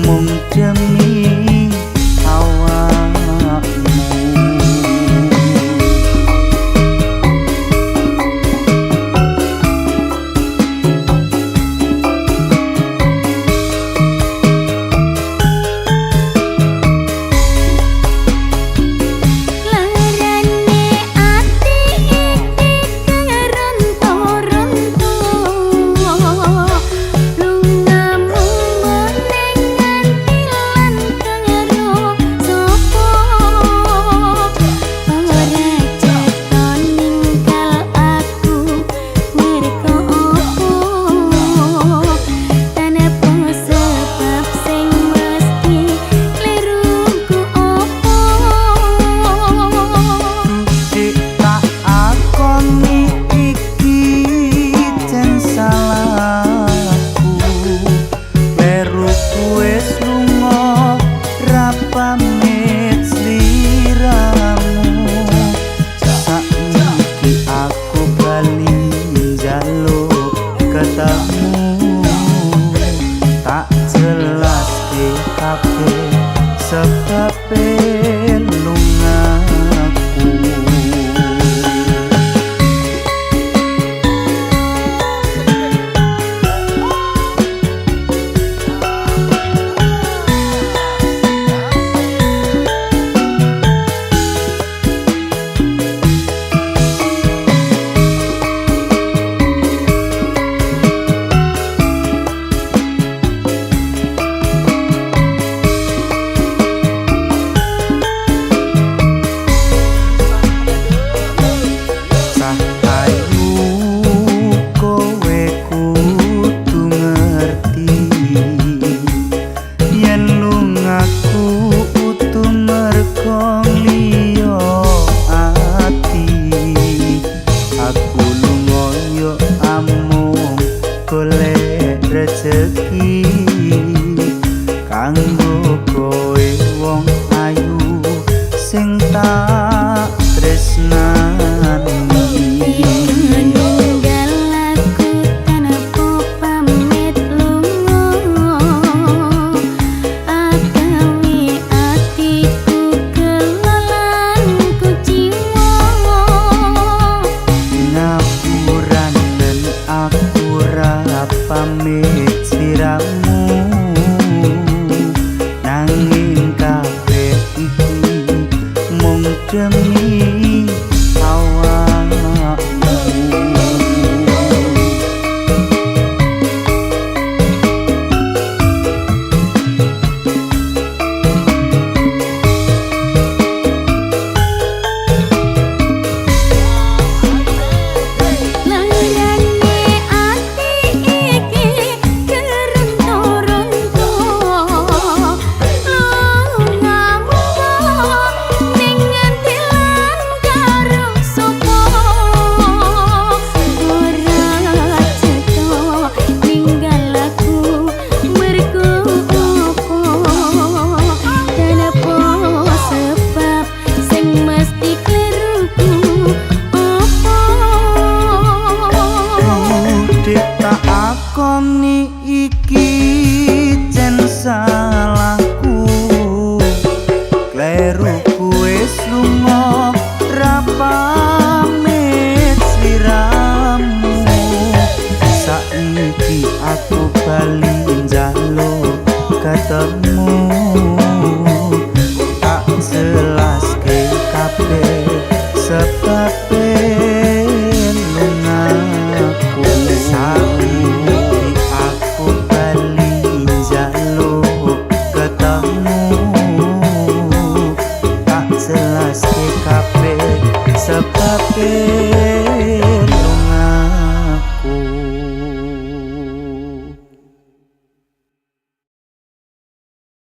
mung demi awakmu. Larane ati iki keronto-ronto, lungamu meneng nganti lan karo sapa? Ora cetha ninggal aku merko opo? Tanpa sebab sing mesti kleruku opo? Dik tak akoni iki jen salahku, kleruku wis lunga ra pamit sliramu. Saiki aku bali njaluk ketemu, tak jelaske kabeh sebabe lungaku. Cah ayu, kowe kudu ngerti yen lungaku utuh mergo liya ati. Aku lunga yo amung golek rejeki kanggo kowe wong ayu sing tak tresnani. Ninggal aku tanpa pamit lunga, agawe atiku kelalan kuciwa. Ngapuranen aku ra pamit sliramu, nanging kabeh iki mung demi awakmu. Larane ati iki keronto-ronto, lungamu ning nganti lan karo sapa? Ora cetha ninggal aku mergo opo? Tanpa sebab sing mesti kleruku opo? Dik tak akoni iki jen salahku, kleruku wis lunga ra pamit sliramu. Saiki aku bali njaluk ketemu, tak jelaske kabeh sebabe lungaku. Saiki aku bali njaluk ketemu, tak jelaske kabeh sebabe